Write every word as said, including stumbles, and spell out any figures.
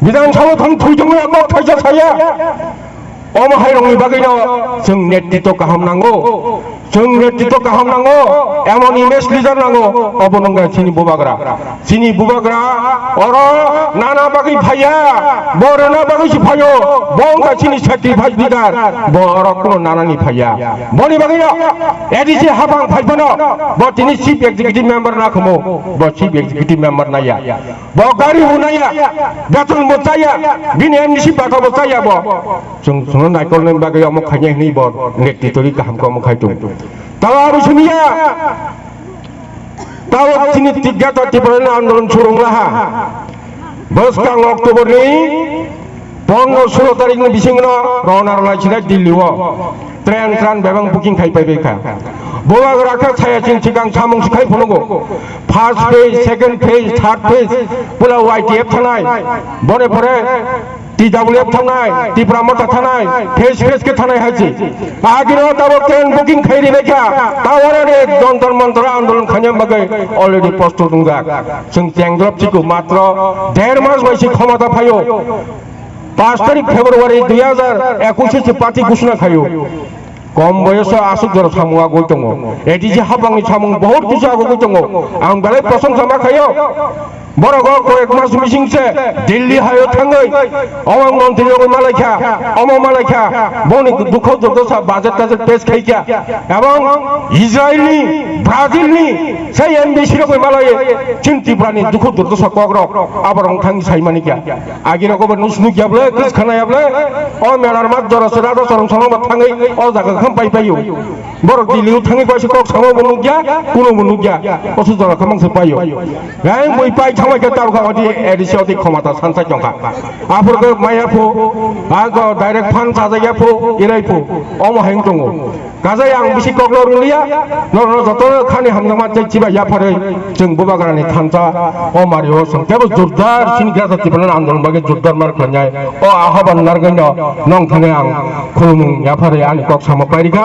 Bidhan Sabha thang thwi thangwi abo thaisa saya. Omo hai rokni bagwi no chwng netritw kaham nango. Chwng netritw kaham nango. Emon image leader nango. Obo nungkha chini bubagra. Chini bubagra oro nana bagwi phaiya. Bo rwna bagwi se phaio. Bo wngkha chini sacrifice leader. Bo oro kuno nanani phaiya. Boni bagwi no A D C hapang phai phano bo tini chief executive member na khomo. Bo chief executive member naiya. Bo gari hunaya, beton bo chaya, bini M D C bata bo chaya bo. Chwng, chwngno naikolnani bagwi omo khainai hwnwi bo netritw kaham khe omo khai tongo. Tamo abo simiya, tamo chini Tiprasa Tiprani andolon surung laha. Bwskang October ni pondro sulo tarikni bisingno rona rwlai sinai Delhi o. Train tran bebak booking khai pai bai kha. Bubagra khe saya chini sikang samung se khai phunugo. First phase, second phase, third phase, pula Y T F thanai. Boni pore T W F thanai, Tipra Motha thanai, phase phase khe thanai hai se. Agino tabok train booking khai ri bai kha. Tawara ni Jantar Mantar andolon khainai bagwi already post tongjak. Chwng chengrop chiko matro der mas bai se khomota phaio. Pash tarik February dui hajar ekush se party ghosona khaio. Kom boyoso aswk jora samung agoi tongo. A D C hapangni samung bahut kisa agoi tongo. Ang belai prosongsa ma khaio. Borok o koyek mas bising se Delhi haio thangwi omo montri rok malaikha, omo malaikha, boni dukho durdosa budget tajet pes khaikha. Ebong Israel ni, Brazil ni sei M D C rok malai chin Tripura ni dukho durdosa kok rok aborok thang sai mani kya. Agirok bo nus nuk yable, kis khana yable. O melar mat jora sera do sorom sorom ba thangwi o jaga kham pai paio. Borok Delhi o thangwi pai se kok samo bo nukya, kuno bo nukya. O su jora khamang se paio. Yang bui pai thangwi khe tabukha odi A D C odi khomata sansai tongkha. Aphur khe maya phu, ang ko direct phan sajaya phu, irai phu. Omo heng tongo. Kajai ang bisi kokno rwliya, norokno jotono khani hamjakma tei chiba yapharwi chwng bubagrani thansa o mario chwng kebo jordar chini Tiprasa Tiprani andolon bagwi jordar mar khlainai o ahoban narwgwino nong thangwi ang khulumung yapharwi ani kok samo pairikha.